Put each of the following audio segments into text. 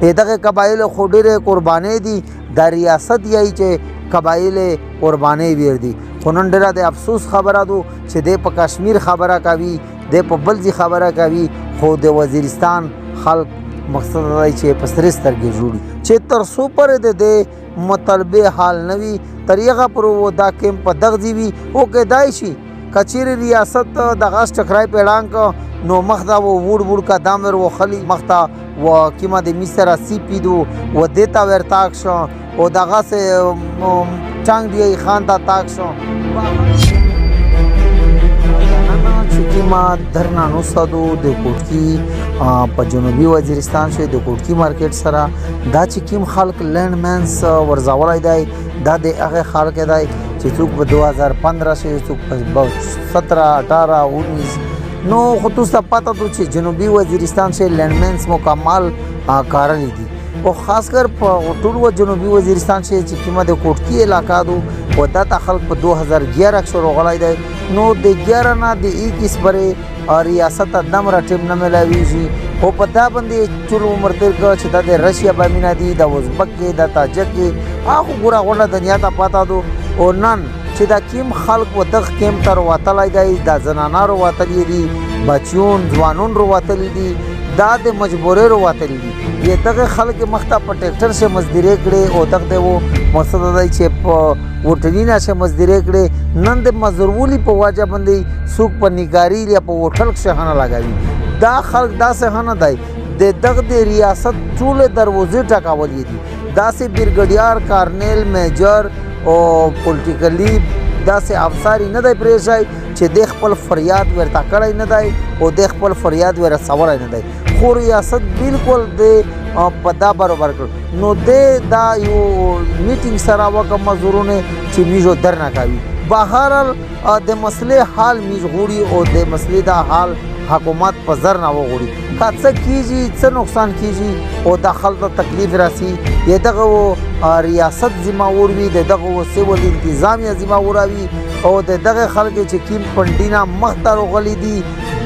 دغه قبایل خو ډېرې قربانۍ دي، دا ریاست یایي چې قبایل قربانۍ ویر دي. خو نن ډېره د افسوس خبره ده چې دی په کشمیر خبره کوي، دی په بل ځای خبره کوي، خو د وزیرستان خلک مقصد دا دی چې په سرې سترګې جوړي چې تر څو پورې د دې مطالبې حال نه وي، تر هغه پورې و دا کیمپ په دغه ځای وي. او کېدای شي که چېرې ریاست دغه ټکرای په اعلان کړ نو مخته و وړ وړ قدم ور وخلي، مخته و کیمه د مصر سی پی دو و دیتا ورتاک شو او دغه سه ټانګ دی خان ته تاک شو. چې کیمه درنا نوستادو د کوټکی په جنوبي وزیرستان شي د کوټکی مارکیټ سره دا چې کیم خلک لینډ مینس ورځولی دی، دا د هغه خلک دی چې څوک په 2015 شي، څوک په 17 18 19. نو خو تاسو ته پته ده چې جنوبي وزیرستان شي لینډ مینس مکمل کارلی دي، او خاص کر په ټول جنوبي وزیرستان شي چې کومه د کوټکی علاقه ده او دا ته خلک په 2011 کې راغلی دی. نو د 11 نه د 21 پورې ریاست ته دومره ټیم نه میلاویږي. خو په دا باندې ټول عمر تېر کړ چې دا د رشیا بامینه دي، د ازبک کې، د تاجک کې، هغه ګوره غونډه دنیا ته پته ده. او نن چې دا کیم خلک و دغه کیم ته راوتلی دی، دا زنانه راوتلي دي، بچیون ځوانون راوتلي دي، دا د مجبورۍ راوتلي دي. یې دغه خلک مخته په ټریکټر شي مزدوري کړې او دغه دی و مقصد دا دی چې په هوټلینه شي مزدوري کړې. نن د مزدورولي په وجه باندې څوک په نګاري یا په هوټل کښې هنه لګوي. دا خلک داسې هنه دی، د دغه د ریاست ټولې دروازې ټکولې دي. داسې برګډیار، کارنیل، میجر او پولیټیکلی داسې افسر یې نه دی پرېښی چې دی خپل فریاد ورته کړی نه دی او دی خپل فریاد ورسولی نه دی. خو ریاست بالکل دی په دا برابر کړ. نو دی دا یو میټینګ سره وکړه مزدورونه چې میږو درنه کوي. بهرحال د مسلې حال میږ غوړي او د مسلې دا حال حکومت په زر نه وغوړي. که څه کیږي، څه نقصان کیږي او د خلکو تکلیف راسي، یې دغه ریاست ذمه ور وي، د دغه سیول انتظامیه ذمه ور وي او د دغه خلک چې کیم پنډینا مخته راغلي دي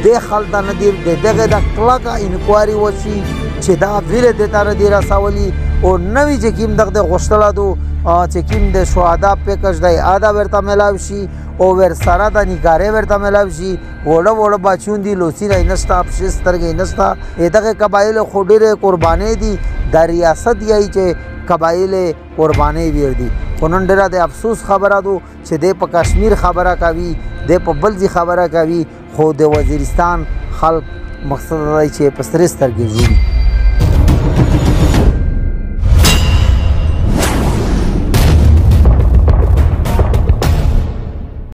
د خلک نه دي، د دغه د کلکه انکوایري وشي چې دا ویره دې ته نه دي رسولي. او نوي چې کیم دغه د غوښتله دو چې کیم د شهدا پیکج دی ادا ورته میلاو شي او ورسره د نګارې ورته میلاو شي. وړه وړه بچیون دي، لوسینه یې نشته، پښې سترګې یې نشته. دغه قبایل خو ډېرې قربانۍ دي، دا ریاست یایي چې قبایل قربانۍ ویر دي. خو نن ډېره د افسوس خبره ده چې دی په کشمیر خبره کوي، دی په بل ځای خبره کوي، خو د وزیرستان خلک مقصد دا دی چې په سرې سترګې ژوي.